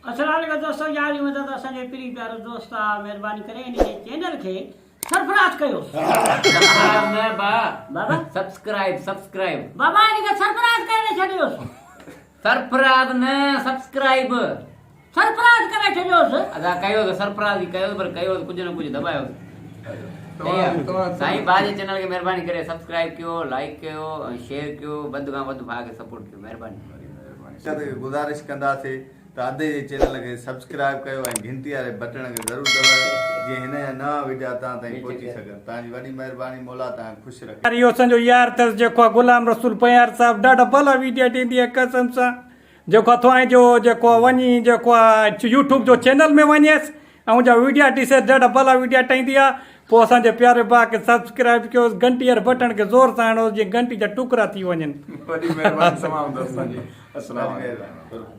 السلام عليڪم دوستو يا علي مدد اسان جو پرين پيارو دوست آ مهرباني ڪري ان جي چينل کي سرفراز ڪيوس. سرفراز نه با بابا سبسڪرائب سبسڪرائب. بابا ان کي سرفراز ڪري ڇڏيوس. سرفراز نه سبسڪرائب. سرفراز ڪري ڇڏيوس. ادا ڪيو ته سرفراز ئي ڪيو پر ڪيو ته ڪجهه نه ڪجهه دٻايوس. سائين ڀاء جي چينل کي مهرباني ڪري سبسڪرائب ڪيو لائيڪ ڪيو ۽ شيئر ڪيو وڌ کان وڌ ڀاء کي سپورٽ ڪيو مهرباني. گذارش ڪنداسي ته ادي جي چينل کي سبسڪرائب ڪيو ۽ گهنٽي واري بٽڻ کي ضرور دٻايو جيئن هن جا نوان وڊيا توهان تائين پهچي سگهن توهان جي وڏي مهرباني مولا توهان کي خوش رکي. يار اهو اسان جو يار اٿس جيڪو آ غلام رسول پنهيار صاحب ڏاڍا ڀلا ويڊيا ڏيندي آ قسم سان جيڪو آ ٿوائين جو جيڪو آ وڃي جيڪو آ يوٽيوب جو چينل ۾ وڃيس ۽ ان جا ويڊيا ڏسيس ڏاڍا ڀلا ويڊيا ٺاهيندي آ پوء اسان جي پياري ڀاء کي سبسڪرائب ڪيوس گهنٽي واري بٽڻ کي زور سان هڻوس جيئن گهنٽي جا ٽڪرا ٿي وڃن. وڏي مهرباني تمام دوستن جي السلام عليڪم.